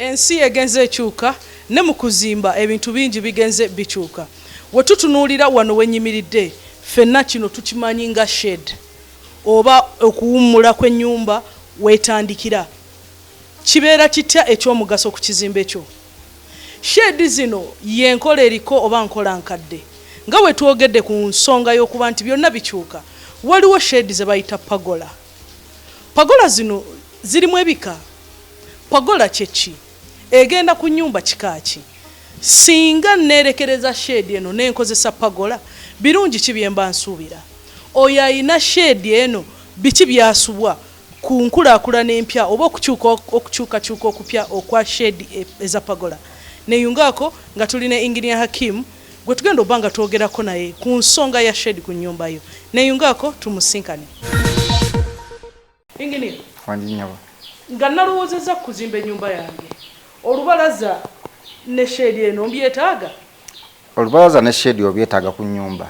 Ensi egenze ekyuka ne mu kuzimba ebintu bingi bigenze bikyuka. We tutunuulira wano we nnyimiridde ffenna kino tukimanyi nga shade oba okuwummula kw'ennyumba w'etandikira. Kibeera kitya eky'omugaso ku kizimbe kyo? Shade zino y'enkola eriko oba nkola nkadde? Nga bwe twogedde ku nsonga y'okuba nti byonna bikyuka, waliwo shade ze bayita pergola. Pergola zino zirimu ebika? Pergola kye ki? Egenda ku nnyumba kika ki? Singa nneerekereza shade eno ne nkozesa pergola, birungi ki bye mba nsuubira? Oyo alina shade eno biki by'asubwa ku nkulaakulana empya oba okukyuka okukyukakyuka okupya okwa shade eza pergola? Neeyungaako nga tuli ne Engineer Hakim gwe tugenda okuba nga twogerako naye ku nsonga ya shade ku nnyumba yo. Neeyungaako tumusinkane. Engineer. Wangi nnyabo. Nga nalowoozezza ku kuzimba ennyumba yange, olubalaza ne shade eno mbyetaaga? Olubalaza ne shade obyetaaga ku nnyumba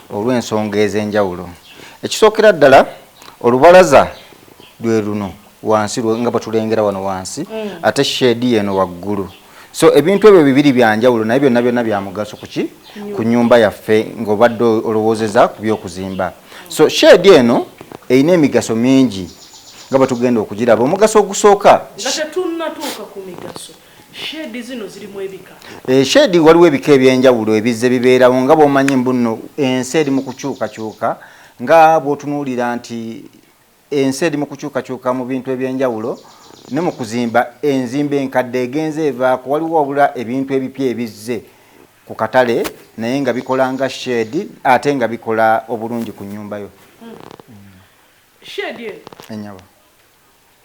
olw'ensonga ez'enjawulo. Ekisookera ddala olubalaza lwe luno wansi nga bwe tulengera wano wansi ate shade eno waggulu. So ebintu ebyo bibiri bya njawulo naye byonna byonna bya mugaso kuki ku nnyumba yaffe ng'obadde olowoozeza ku by'okuzimba. So shade eno erina emigaso mingi nga bwe tugenda okugiraba. Omugaso ogusooka nga tetunnatuuka ku migaso, shade zino zirimu ebika. Shade waliwo ebika eby'enjawulo ebizze bibeerawo nga bw'omanyi mbu nno ensi eri mu kukyukakyuka, nga bw'otunuulira nti ensi eri mu kukyukakyuka mu bintu eby'enjawulo ne mu kuzimba enzimba enkadde egenze evaako, waliwo wabula ebintu ebipya ebizze ku katale naye nga bikola nga shade ate nga bikola obulungi ku nnyumba yo. Shade eno Ennyabo.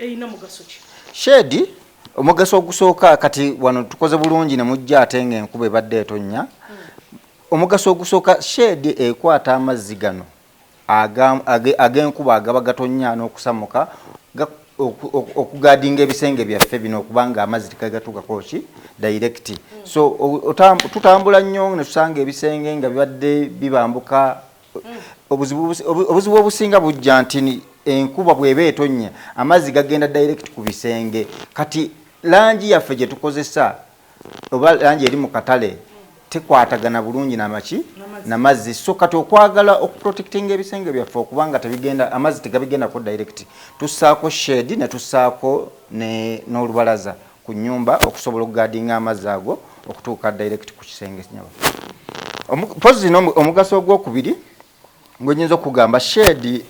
erina mugaso ki? Shade omugaso ogusooka, kati wano tukoze bulungi ne mujja ate ng'enkuba ebadde etonnya. Omugaso ogusooka, shade ekwata amazzi gano ag'enkuba agaba gatonnya n'okusammuka okugaadinga ebisenge byaffe bino okubanga amazzi tegagatuukako ki direct. So tutambula nnyo ne tusanga ebisenge nga bibadde bibambuka. Obuzibu obusinga bujja nti enkuba bw'eba etonnya amazzi gagenda direct ku bisenge. Kati langi yaffe gye tukozesa oba langi eri mu katale tekwatagana bulungi namaki namazzi. So kati okwagala okuprotectinga ebisenge byaffe okubanga tebigenda, amazzi tegabigendako direct, tussaako shade ne tussaako n'olubalaza ku nnyumba okusobola okugaadinga amazzi ago okutuuka direct ku kisenge. Mpozi omugaso ogwokubiri gwenyinza okugamba, shade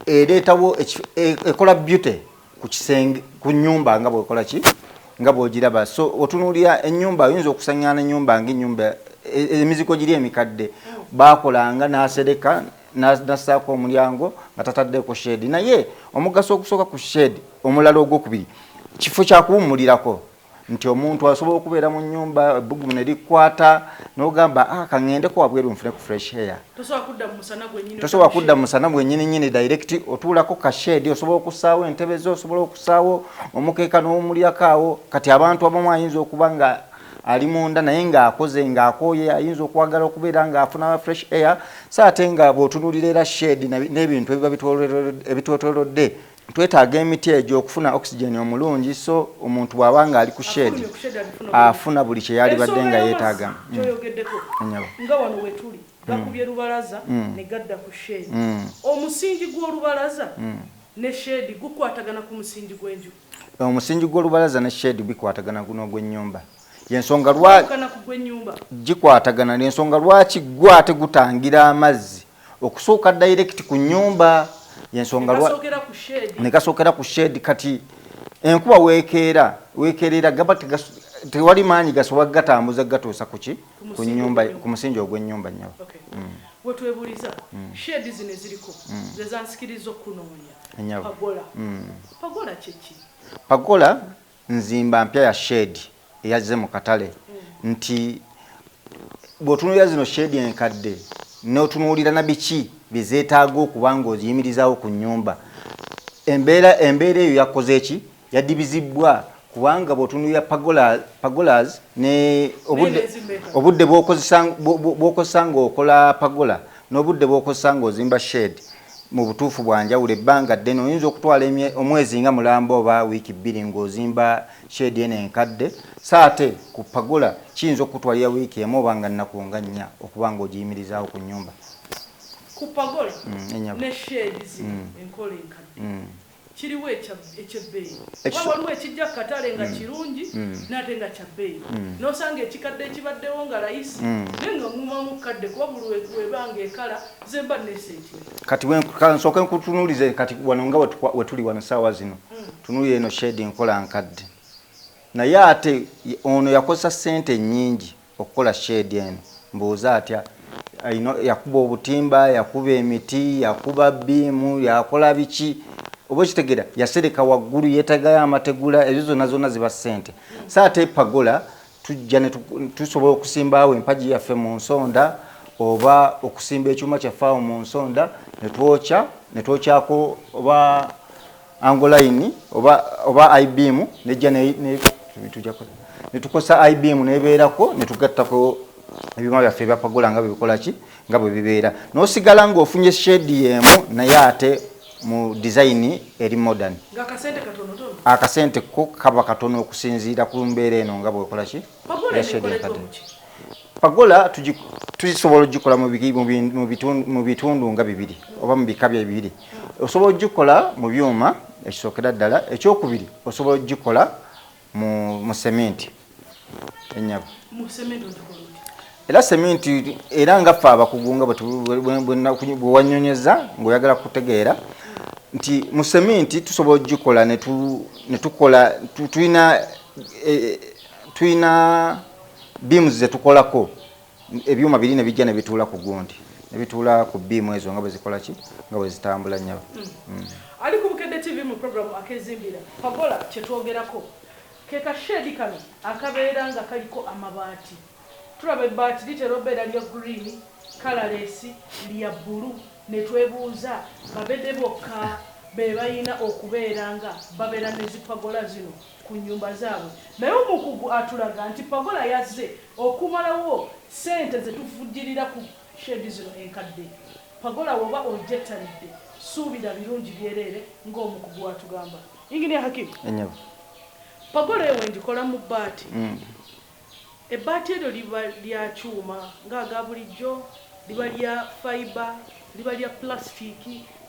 ereetawo ekola beauty ku kisenge, ku nnyumba nga bw'okola ki nga bw'ogiraba. So otunuulira ennyumba, oyinza okusangana ennyumba ng'ennyumba emizigo giri emikadde baakolanga n'asereka n'assaako omulyango nga tataddeeko shade. Naye omugaso ogusooka ku shade, omulala ogwokubiri, kifo kya kuwummulirako, nti omuntu asobola okubeera mu nnyumba ebbugumu ne likwata n'ogamba, ah, kaŋŋendeko wabweru nfune ku fresh air. Tosobola kudda mu musana gwennyini nnyini direct, otuulako ka shade, osobola okussaawo entebe zo, osobola okussaawo omukeeka n'owummulirako awo. Kati abantu abamu ayinza okuba nga ali munda naye ng'akoze ng'akooye, ayinza okwagala okubeera ng'afuna fresh air. So ate nga bw'otunuulira era shade n'ebintu ebiba ebitwetoolodde, twetaaga emiti egyo okufuna oxygen omulungi. So omuntu bw'aba ng'ali ku shade afuna buli kye yalibadde nga yeetaaga. Kyoyogeddeko nga wano wetuli gakubye lubalaza ne gadda ku shade, omusingi gw'olubalaza ne shade gukwatagana ku musingi gw'enju? Omusingi gw'olubalaza ne shade bikwatagana n'ogw'ennyumba, yensonga lwaki gikwatagana, ensonga lwaki gwe ate gutangira amazzi okusooka direct ku nnyumba, yensonga ne gasookera ku shade. Kati enkuba weekeera weekeerera gaba tewali maanyi gasobola gatambuza gatuusa kuki ku nnyumba, ku musingi ogw'ennyumba, nnyabo. Wetwebuliza shade zino eziriko ze zansikiriza okunoonya pergola. Pergola kyeki? Pergola nzimba mpya ya shade eyazze mu katale, nti bw'otunuulira zino shade enkadde n'otunuulira na biki bye zeetaaga okuba ng'oziyimirizaawo ku nnyumba, embeera eyo yakoze eki yadibizibbwa, kubanga bw'otunuulira pergolas ne obudde bw'okozesa ng'okola pergola n'obudde bw'okozesa ng'ozimba shade. Mu butuufu bwanjawulo, ebbanga ddene, oyinza okutwala omwezi nga mulamba oba wiiki 2 ng'ozimba shed eno enkadde. So ate ku pergola kiyinza okutwalira wiiki 1 oba nga nnaku nga 4 okuba ng'ogiyimirizaawo ku nnyumba. Ku pergola Enyabo. ne shed zino enkola enkadde, kiriwo ekyebbeeyi? Ekiso- Oba waliwo ekijja ku katale nga kirungi n'ate nga kya bbeeyi, n'osanga ekikadde ekibaddewo nga layisi, naye nga ŋŋumamu kadde kuba buli webanga ekala ze mba neseetinga? Kati nsooke nkutunuulize kati wano nga wetuli wano saawa zino. Tunuulira eno shed, nkola nkadde, naye ate ono yakozesa ssente nnyingi okukola shed eno. Mbuuza atya? Yakuba obutimba, yakuba emiti, yakuba beam, yakola biki, oba okitegeera, yasereka waggulu, yeetagayo amategula, ezo zonna zonna ziba ssente. So ate pergola tujja ne tusobola okusimbaawo empagi yaffe mu nsonda oba okusimba ekyuma kyaffe awo mu nsonda, ne twokya, ne twokyako oba angle line oba I-beam, nejja ne tukosa I-beam nebeerako, ne tugattako ebyuma byaffe ebya pergola nga bwebikola ki, nga bwe bibeera, n'osigala ng'ofunye shed y'emu, naye ate mu design eri modern. Nga akasente katonotono. Akasente ko kaba katono okusinziira ku mbeera eno nga bwekola ki. Pergola Ya shed ekoleddwa enkadde. muki? Pergola tugisobola ogikola mu bitundu nga bibiri oba mu bika bibiri. Osobola ogikola mu byuma, ekisookera ddala. Ekyokubiri, osobola ogikola mu sementi, ennyabo. Mu sementi ogikola otya? Era sementi, era nga ffe abakugu nga bwe wannyonyeza ng'oyagala kutegeera nti mu sementi tusobola ogikola ne tukola tulina beams zetukolako, ebyuma biri ne bijja ne bituula ku gundi, ne bituula ku beam ezo nga bwe zikola ki, nga bwe zitambula, nnyabo. Ali ku Bukedde TV mu programu Akezimbira. Pergola kyetwogerako ke ka shed kano akabeera nga kaliko amabaati. Tulaba ebbaati litera obeera lya green, colorless, lya bbulu, ne twebuuza, babedde bokka be balina okubeera nga babeera ne zi pergola zino ku nnyumba zaabwe? Naye omukugu atulaga nti pergola yazze okumalawo ssente ze tuvujjirira ku shed zino enkadde. Pergola woba ogyettanidde, suubira birungi byereere ng'omukugu atugamba. Engineer Hakim, Ennyabo. Pergola eyo wengikola mu bbaati, ebbaati eryo liba lya kyuma ng'aga bulijjo, liba lya fiber, liba lya plastic,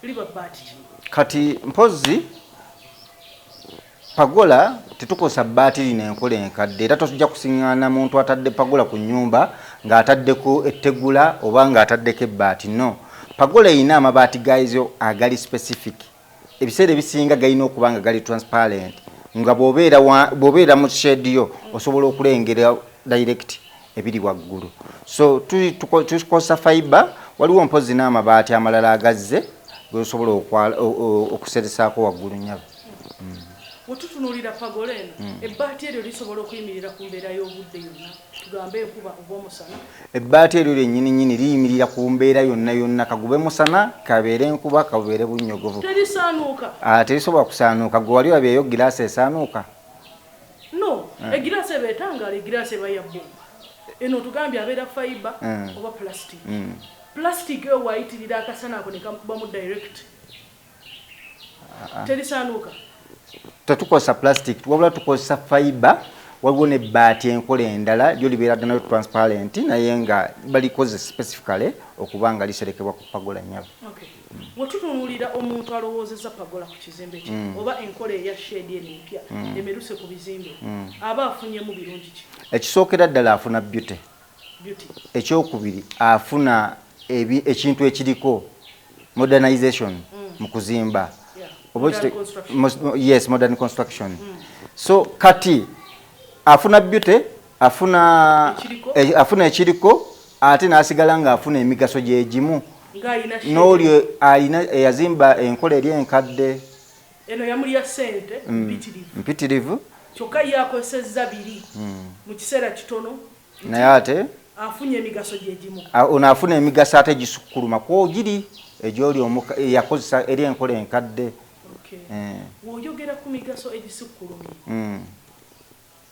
liba bbaati ki? Kati mpozi pergola tetukozesa bbaati lino enkola enkadde, era tosujja kusiŋŋaana muntu atadde pergola ku nnyumba ng'ataddeko ettegula oba ng'ataddeko ebbaati. No, pergola erina amabaati gaazo agali specific. Ebiseera ebisinga galina okuba nga gali transparent, nga bw'obeera mu shed yo osobola okulengera direct ebiri waggulu. So tukozesa fiber, waliwo mpozi n'amabaati amalala agazze gosobola okuseresaako waggulu, nnyabo. Wetutunuulira pergola eno, ebbaati eryo lisobola okuyimirira ku mbeera y'obudde yonna, tugambe enkuba oba omusana? Ebbaati eryo lyennyini nnyini liyimirira ku mbeera yonna yonna, kagube musana, kabeere enkuba, kabeere bunnyogovu. Terisaanuuka? Ah, terisobola kusaanuuka. Gwe wali olabyeyo giraasi esaanuuka? No, egiraasi eba etangaala, egiraasi eba ya bbumba. Eno tugambye abeera fiber oba plastic. Plastic eyo wayitirira akasana ako ne kamukubamu direct, terisaanuuka? Tetukozesa plastic, wabula tukozesa fiber. Waliwo nebbaati enkola endala, lyo libeera nayo transparent, naye nga balikoze specifically okuba nga liserekebwa ku pergola, nnyabo. Okay. Wetutunuulira omuntu alowoozezza pergola ku kizimbe kye oba enkola eya shed eno empya emeruse ku bizimbe, aba afunyemu birungi ki? Ekisookera ddala, afuna beauty. Beauty. Ekyokubiri, afuna ekintu ekiriko modernization mu kuzimba. Oba Modern construction. Yes, modern construction. So kati afuna beauty, afuna Ekiriko. Afuna ekiriko, ate n'asigala ng'afuna emigaso gyegimu ng'ayina shed. N'oli alina eyazimba enkola eri enkadde. Eno yamulya ssente mpitirivu. Mpitirivu. Kyokka ye akozesezza biri mu kiseera kitono. Naye ate afunye emigaso gyegimu. Ono afuna emigaso ate gisukkuluma kwogiri egyoli eyakozesa eri enkola enkadde. Okay. Bw'oyogera ku migaso egisukkulumye,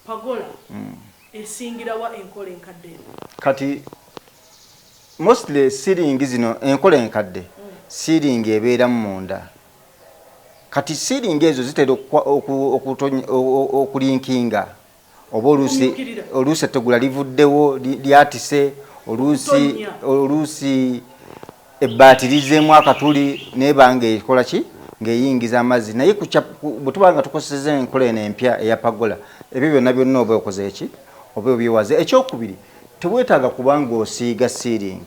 pergola esingirawa enkola enkadde eno? Kati mostly ceiling zino enkola enkadde Ceiling ebeeramu munda. Kati ceiling ezo zitera okuleakinga, oba oluusi ettegula livuddewo, lyatise, oluusi ebbaati lizeemu akatuli, neba nga ekola ki, ng'eyingiza amazzi. Naye bwe tuba nga tukozeseza enkola eno empya eya pergola, ebyo byonna byonna oba okoze eki, oba obyewaze. Ekyokubiri, teweetaaga kubanga osiiga ceiling,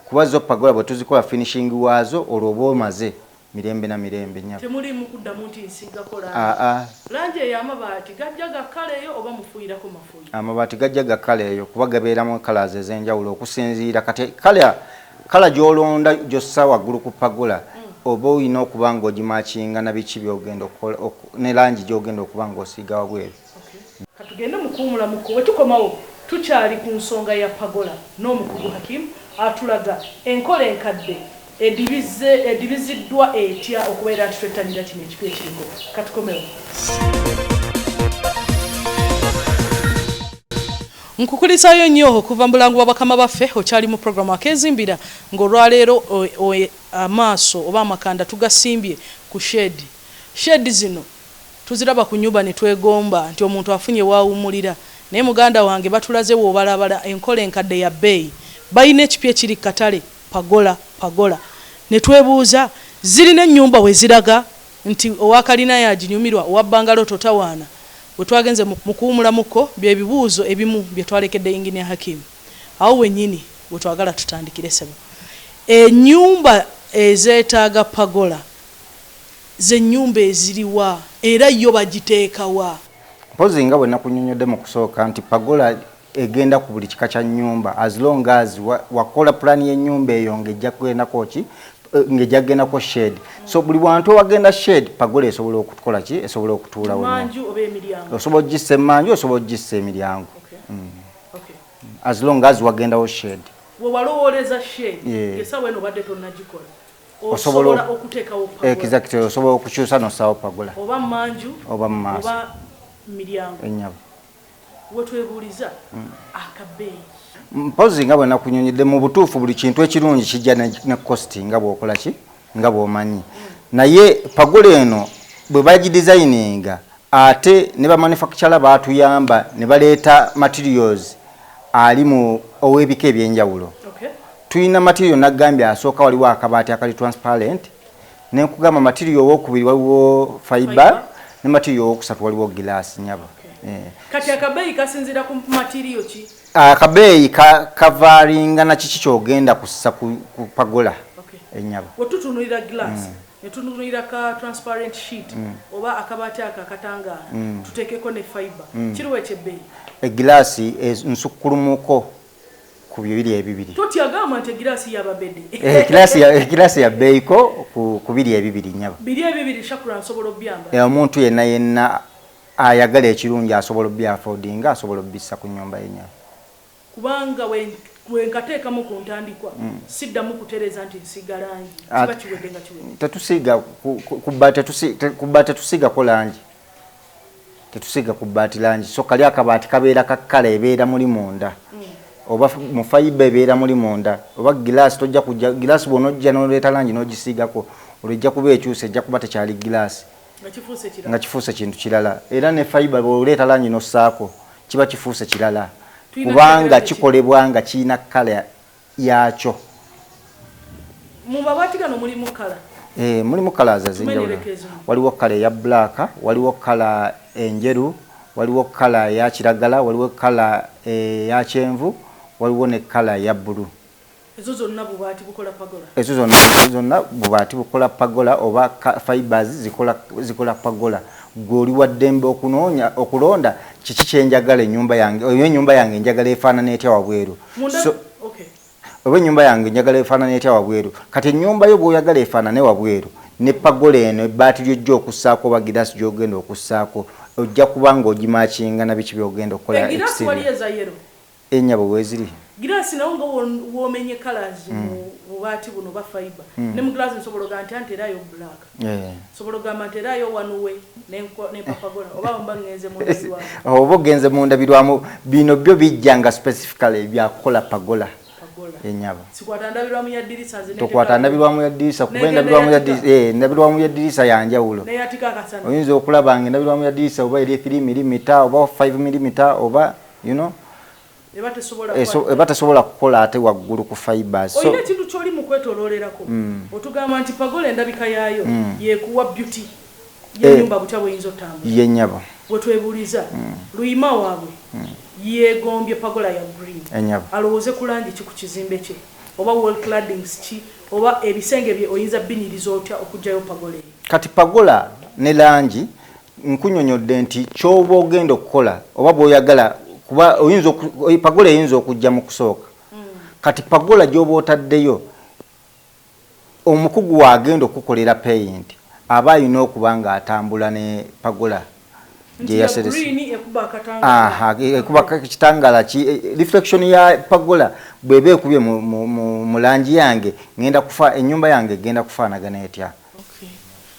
kuba zo pergola bwe tuzikola, finishing waazo olwo oba omaze mirembe na mirembe, nyabo. Temulimu kuddamu nti nsiigako langi? Langi ey'amabaati gajja gakkaleeyo oba mufuuyirako mafuuyi? Amabaati gajja gakkaleeyo, kuba gabeeramu colors ez'enjawulo okusinziira kati color gy'olonda gy'ossa waggulu ku pergola, oba olina okuba nga ogimatchinga na biki byogenda okukola ne langi gy'ogenda okuba nga osiiga wabweru. Katugende mukuwumulamuko. We tukomawo tukyali ku nsonga ya pergola n'omukugu Hakimu atulaga enkola enkadde edibiziddwa etya okubeera nti twettanira kino ekipya ekiriko. Katukomewo. Nkukulisaayo nnyo okuva mu bulango bwa bakama baffe. Okyali mu programu Akezimbira, ng'olwaleero amaaso oba amakanda tugasimbye ku shed. Shed zino tuziraba ku nyumba ne twegomba nti omuntu afunye waawummulira, naye muganda wange batulaze woobalabala enkola enkadde ya bbeeyi, balina ekipya ekiri katale, pergola. Pergola ne twebuuza, zirina ennyumba we ziraga nti owakalina yaginyumirwa, owa bungalow totawaana? Bwe twagenze mu kuwumulamuko, byebibuuzo ebimu bye twalekedde Engineer Hakim. Awo wennyini we twagala tutandikire. Sebo, ennyumba ezeetaaga pergola zennyumba eziriwa, era yo bagiteekawa? Mpozi nga bwe nakunyonyodde mu kusooka nti pergola egenda ku buli kika kya nnyumba, as long as wakola pulaani y'ennyumba eyo ng'ejja kugendako ki, ng'ejja kugendako shed. So buli wantu ewagenda shed, pergola esobola okukola ki, esobola okutuulawo. Manju oba emiryango? Osobola okugissa emmanju, osobola okugissa emiryango. As long as wagendawo shed. We walowooleza shed, ng'essaawa eno obadde tonnagikola, osobola okuteekawo pergola. Exactly, osobola okukyusa nossaawo pergola. Oba manju. Oba mu maaso. Oba miryango. Ennyabo. Wetwebuuliza akabeeyi. Mpozi nga bwe nakunyonyedde, mu butuufu buli kintu ekirungi kijja ne cost, nga bw'okola ki, nga bw'omanyi. Naye pergola eno bwe bagidesigninga, ate ne bamanufacturer baatuyamba ne baleeta materials ali mu ow'ebika ebyenjawulo. Tulina material nagambye asooka, waliwo akabaati akali transparent, nenkugamba material owokubiri waliwo fiber, Fiber. ne material owokusatu waliwo glass, nyabo. Kati akabeeyi kasinziira ku material ki? Akabeeyi kavaryinga na kiki kyogenda kussa ku pergola. Enyabo. Wetutunulira glass, netutunulira ka transparent sheet oba akabaati ako akatangaala, tuteekeko ne fiber, kiriwo ekyebbeeyi? Egiraasi nsukkulumuko ku bibiri ebibiri. Totyagamba nti egiraasi yababede. Egiraasi ya bbeeyiko ku biri ebibiri, nyabo. Biri ebibiri, Shakura, nsobola obyamba? Omuntu yenna yenna ayagala ekirungi asobola obyaffordinga, asobola obissa ku nyumba ye, nyabo. Kubanga wenkateekamu ku ntandikwa, siddamu kutereeza nti nsiiga langi, kiba kiwedde nga kiwedde. Tetusiiga ku bbaati, tetusiigako langi, tetusiiga ku bbaati langi. So kali akabaati kabeera ka color ebeera muli munda, oba mu fiber ebeera muli munda, oba gilaasi. Tojja kujja gilaasi, bw'onojja n'oleeta langi n'ogisiigako, olwo ejja kuba ekyuse, ejja kuba tekyali gilaasi. Nga kifuuse kirala. Nga kifuuse kintu kirala. Era ne fiber bw'oleeta langi n'ossaako, kiba kifuuse kirala. Tulina kubanga kirala. Kikolebwa nga kirina color yakyo. Mu mabaati gano mulimu color? Mulimu colors ez'enjawulo. Tumenyereko ezimu. Waliwo color eya black, waliwo color enjeru, waliwo color eya kiragala, waliwo color eya kyenvu, waliwo ne color eya bbulu. Ezo zonna bubaati bukola pergola? Ezo zonna bubaati bukola pergola oba fibers zikola pergola. Gwe oli waddembe okunoonya okulonda kiki kyenjagala ennyumba yange, oba ennyumba yange njagala efaanana etya wabweru. Munda. So, oba ennyumba yange njagala efaanana etya wabweru. Kati ennyumba yo bw'oyagala efaanane wabweru, ne pergola eno, ebbaati lyojja okussaako oba giraasi gy'ogenda okussaako, ojja kuba ng'ogimatchinga na biki by'ogenda okukola Egiraasi exterior. wali eza yellow? Ennyabo, weeziri. Giraasi nawo nga womenye colors mu bubaati buno ba fiber, ne mu glass nsobola ogamba nti anti erayo black, nsobola ogamba nti erayo wanuwe nempa pergola, oba mba ngenze mu ndabirwamu? Oba ogenze mu ndabirwamu, bino byo bijja nga specifically byakukola pergola. Pergola. Pagola. Enyaba. Sikwata ndabirwamu ya ddirisa nze Tokwata ndabirwamu ya ddirisa kuba endabirwamu ya ddirisa ya njawulo. Neyatika akasana. Oyinza okulaba nga endabirwamu ya ddirisa oba eri 3 mm oba 5 mm oba you know eba tesobola kukola ate waggulu ku fibers. Olina ekintu ky'oli mu kwetoloolerako otugamba nti pagola endabika yaayo yekuwa beauty y'ennyumba butya bweyinza otambula. Ye nnyabo. Wetwebuuliza luyima waabwe yeegombye pagola ya green. Enyabo. Alowooze ku langi ki ku kizimbe kye oba wall claddings ki oba ebisenge bye oyinza binyiriza otya okugyayo pagola eyo? Kati pagola ne langi, nkunyonyodde nti kyoba ogenda okukola oba bw'oyagala kuba oyinza pagola eyinza okujja mu kusooka. Kati pagola gy'oba otaddeyo, omukugu waagenda okukolera paint aba alina okuba ng'atambula ne pagola nti ya green ekuba akatanga. Aha, ekuba kitangala ki reflection ya pagola bw'eba ekubye mu langi yange, ngenda kufa ennyumba yange egenda kufaanagana etya? Okay.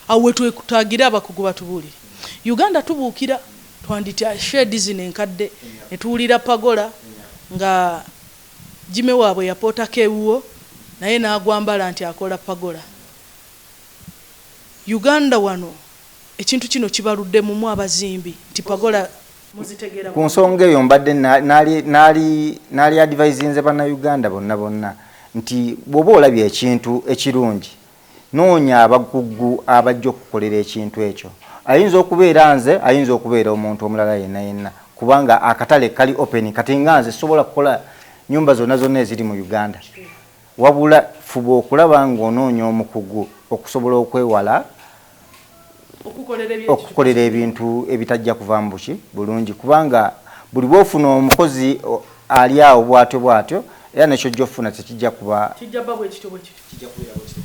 Awo wetwetagire abakugu batubuulire. Uganda tubuukira twanditya shed zino enkadde ne tuwulira pagola nga Jime waabwe yapootako ewuwo naye n'agwambala nti akola pagola. Uganda wano ekintu kino kibaludde mumu abazimbi nti pagola muzitegeera Ku nsonga eyo mbadde naali advisinze Bannayuganda bonna bonna nti bw'oba olabye ekintu ekirungi, noonya abakugu abajja okukolera ekintu ekyo. Ayinza okubeera nze, ayinza okubeera omuntu omulala yenna yenna, kubanga akatale kali open. Kati nga nze sobola kukola nyumba zonna zonna eziri mu Uganda, wabula fuba okulaba ng'onoonya omukugu okusobola okwewala okukolera okukolera ebintu ebitajja kuvaamu buki bulungi, kubanga buli bwofuna omukozi ali awo bwatyo bwatyo, era nekyojja ofuna tekijja kuba Kijja bba bwekityo bwekityo.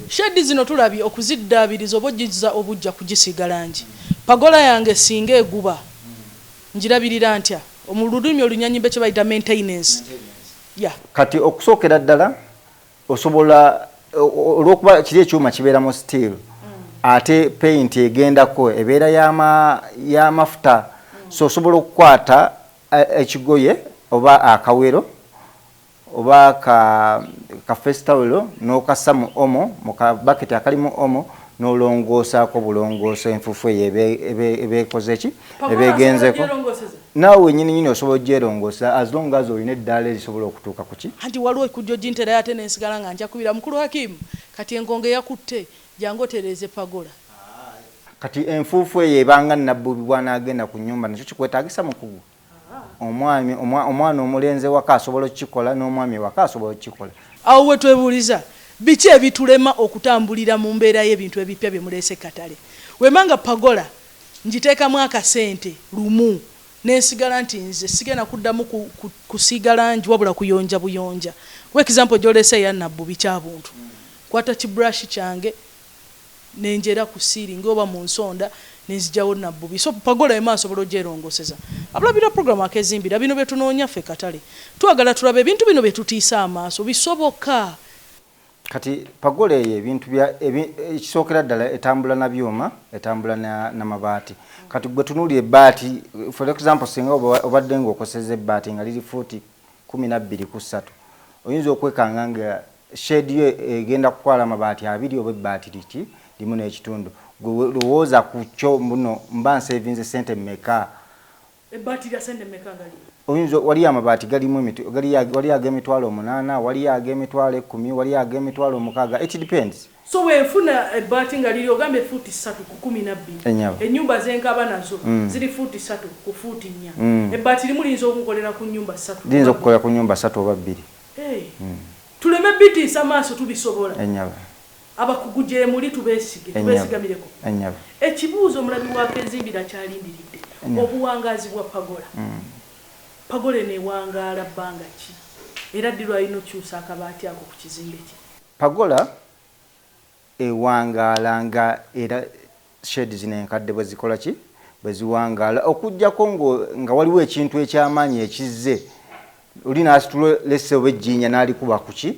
Shed zino tulabye okuziddaabiriza oba ogizza obujja kugisiiga langi. Pagola yange singa eguba, ngirabirira ntya? Mu lulimi olunyanyimbe kye bayita maintenance ya Kati okusookera ddala osobola olw'okuba kiri ekyuma kibeera mu steel, ate paint egendako ebeera y'amafuta, so osobola okukwata ekigoye oba akawero oba ka face towel n'okassa mu Omo, mu kabaketi akalimu Omo, n'olongoosaako bulongoosa enfuufu eyo eba ekoze ki, eba egenzeko. Naawe wenyini nyini osobola ogyerongoosa as long as olina eddaala erisobola okutuuka ku ki. Anti waliwo ekujja oginterayo ate nensigala nga njakubira mukulu Hakimu, kati enkonge yakutte, jangu otereeze pagola. Kati enfuufu eyo ebanga nabbubi bw'anaagenda ku nnyumba, nakyo kikwetaagisa mukugu. Omwami omwana omulenzi ewaka asobola okukikola, n'omwami ewaka asobola okukikola. Awo we twebuuliza biki ebitulema okutambulira mu mbeera y'ebintu ebipya bye muleese katale. Wemba nga pagola ngiteekamu akasente lumu nensigala nti nze sigenda kuddamu kusiiga langi wabula kuyonja buyonja. Ku example gy'oleese eya nabbubi, kyabuntu kwata kibrush kyange nenjera ku ceiling oba mu nsonda nenzigyawo nabbubi. So pagola ema nsobola ogyerongoseza. Abulabira program akezimbira, bino bye tunoonya ffe katale, twagala tulabe ebintu bino bye tutiisa amaaso bisoboka. Kati pagola eyo ebintu bya ekisookera ddala etambula na byuma, etambula n'amabaati. Kati gwe tunuulira ebbaati, for example, singa obadde ng'okoseza ebbaati nga liri fuuti 12 ku 3, oyinza okwekanga nga shed yo egenda kutwala amabaati abiri oba ebbaati liki limu n'ekitundu. Gwe lowooza ku kyo muno, mba nsevinze sente mmeka? Ebbaati lya sente mmeka nga lino? Oyinza waliyo amabaati galimu waliyo ag'emitwalo 8, waliyo ag'emitwalo 10, waliyo ag'emitwalo 6, it depends. So bwenfuna ebbaati nga liri ogambye fuuti 3 ku 12, Enyaba. ennyumba zenkaba nazo ziri fuuti 3 ku fuuti 4, ebbaati limu liyinza okunkolera ku nnyumba ssatu? Liyinza okukolera ku nyumba ssatu oba bbiri. Hey. Tuleme bitiisa maaso, tubisobola. Enyaba. Abakugu gyemuli, tubeesige. Enyaba. Tubeesigamireko. Enyaba. Ekibuuzo omulabi wakezimbira kyalindiridde, Enyaba. obuwangaazi bwa pagola. Pagola eno ewangaala bbanga ki, era ddi lwalina okyusa akabaati ako ku kizimbe kye? Pagola ewangaala nga era shed zino enkadde bwe zikola ki, bwe ziwangaala, okugjako nga waliwo ekintu ekyamaanyi ekizze, oli n'asitula lesse oba ejjinja n'alikuba ku ki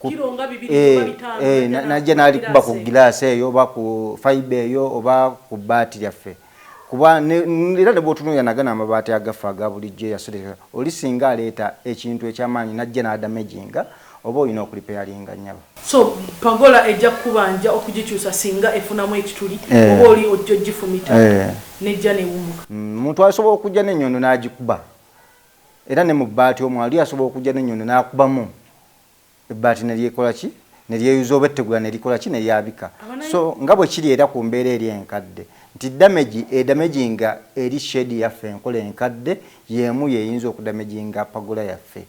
Kiro nga 2 oba 5, najja n'alikuba ku giraasi giraasi eyo oba ku fiber eyo oba ku bbaati lyaffe. Kuba era ne bw'otunuulira nagano amabaati agaffe aga bulijjo eyasereka oli singa aleeta ekintu ekyamaanyi najja n'adamaginga, oba olina okuripairinga, nnyabo. So pergola ejja kukubanja okugikyusa singa efunamu ekituli, oba oli ojja ogifumita nejja newumuka. Omuntu asobola okujja n'ennyondo n'agikuba, era ne mu bbaati omwo ali asobola okujja n'ennyondo n'akubamu ebbaati neryekola ki, neryeyuza, oba ettegula nerikola ki, neryabika. So nga bwe kiri era ku mbeera eri enkadde nti damage edamaginga eri shed yaffe enkola enkadde y'emu yeyinza okudamaginga pergola yaffe.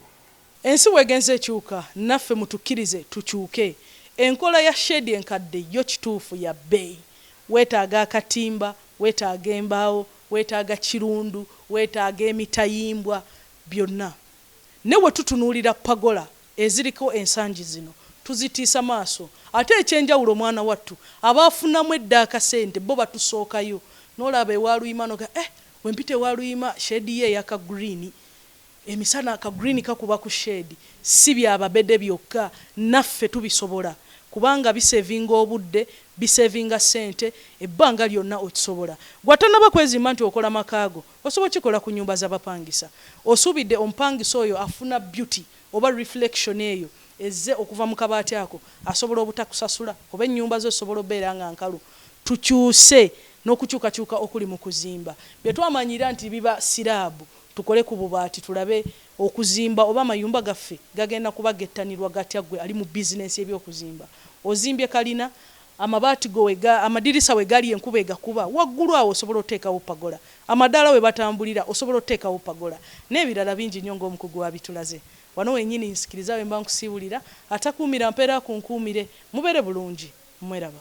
Ensi bwegenze ekyuka, naffe mutukkirize tukyuke. Enkola ya shed enkadde yo kituufu ya bbeeyi, weetaaga akatimba, weetaaga embaawo, weetaaga kirundu, weetaaga emitayimbwa, byonna. Ne we tutunuulira pergola eziriko ensangi zino tuzitiisa maaso. Ate ekyenjawulo, omwana wattu, abaafunamu edda akasente bo batusookayo. N'olaba ewa Luyima noga, eh, wempita ewa Luyima, shed ye eyaka green emisana, ka green kakuba ku shed. Si byababede byokka, naffe tubisobola, kubanga bisavinga obudde, bisavinga ssente. Ebbanga lyonna okisobola. Gwatanaba kwezimba nti okola makaago, osobola okikola ku nyumba z'abapangisa. Osuubidde omupangisa oyo afuna beauty oba reflection eyo ezze okuva mu kabaati ako, asobola obutakusasula, oba ennyumba zo zisobola obeera nga nkalu. Tukyuse n'okukyukakyuka okuli mu kuzimba. Bye twamanyira nti biba slab, tukole ku bubaati, tulabe okuzimba oba amayumba gaffe gagenda kuba gettanirwa gatya. Gwe ali mu bizinensi ebyokuzimba, ozimbye kalina, amabaati go amadirisa we gali enkuba egakuba, waggulu awo osobola oteekawo pergola. Amadaala we batambulira osobola oteekawo pergola, n'ebirala bingi nnyo ng'omukugu wabitulaze wano wennyini. Nsikiriza we mba nkusiibulira, atakuumira mpeera akunkuumire. Mubeere bulungi, mweraba.